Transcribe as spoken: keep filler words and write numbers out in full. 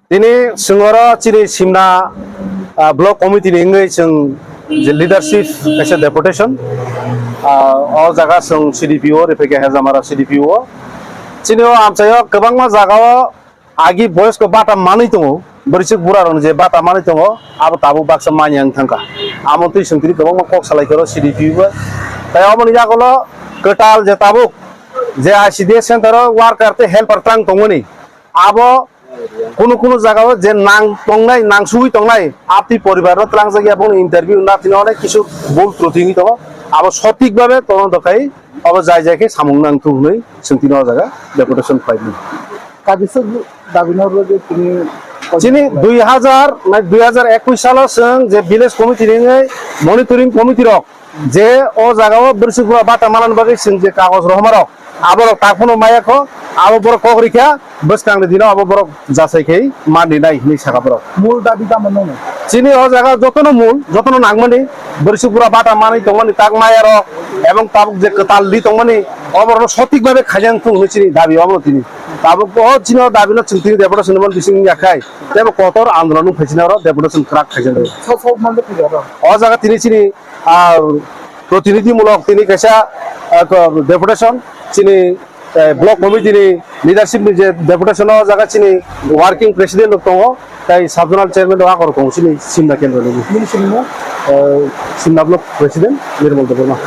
Tini chwng oro chini Simna, ah, block committee ni wngwi chwng je leadership kaisa deputation, ah, o jaga chwng C D P O Rifika Hezamara C D P O. Chini o amchaio kwbangma jagao agi boyosko bata manwi tongo, bwrwichwk burarokni je bata manwi tongo, abo tabuk baksa manya wng thangkha. Amo twi chwng tini kwbangma kok salai khe oro C D P O bai. Tai oboni yagulo kwtal je tabuk je I C D S center o worker tei helper twlang tongmani, abo kunu kunu jagao je nang tongnai, nangsugwi tongnai, apni poribarno twlangjak ya, bongni interview na phino onek kisu bul truti wngwi tongo, abo sothik babe todonto khai, abo jai jai khe samung nang thung hwnwi chwng tini o jaga deputation khlaimani. Kabisa dabi no rwgwi tini chini dui hazar, na dui hazar ekwis salo chwng je village committee ni wngwi monitoring committee rok, je o jaga o bwrwswk bura bata manani bagwi chwng je kagoj rohorma rok, aborok tak phano maya kho, abo borok kok rikha, bwskang ni dino abo borok jasai khai mani nai hinwi saka borok. Mul dabi tamo nono? Chini o jaga jotono mul, jotono nangmani, bwrwswk bura bata manwi tongmani tak maya rok, ebong tabuk je kwtal li tongmani, oborokno sothik babe khaijang thung hinwi chini dabi omo tini. Tabuk o chini o dabi no chwng tini deputation ni bising yakhai, tebo kotor andolon phaichina oro deputation kwrak khaijak. Sok sok mande phi oro. O jaga tini chini ah, protinidhimulok tini kaisa, ah, ko-, deputation chini, eh, block committee ni leadership ni je deputation o jaga chini working president rok tongo, tai sub zonal chairman rok akor tongo chini Simna kendro ni. Nini sini mo? Eh, Simna block president Nirmal Debbarma.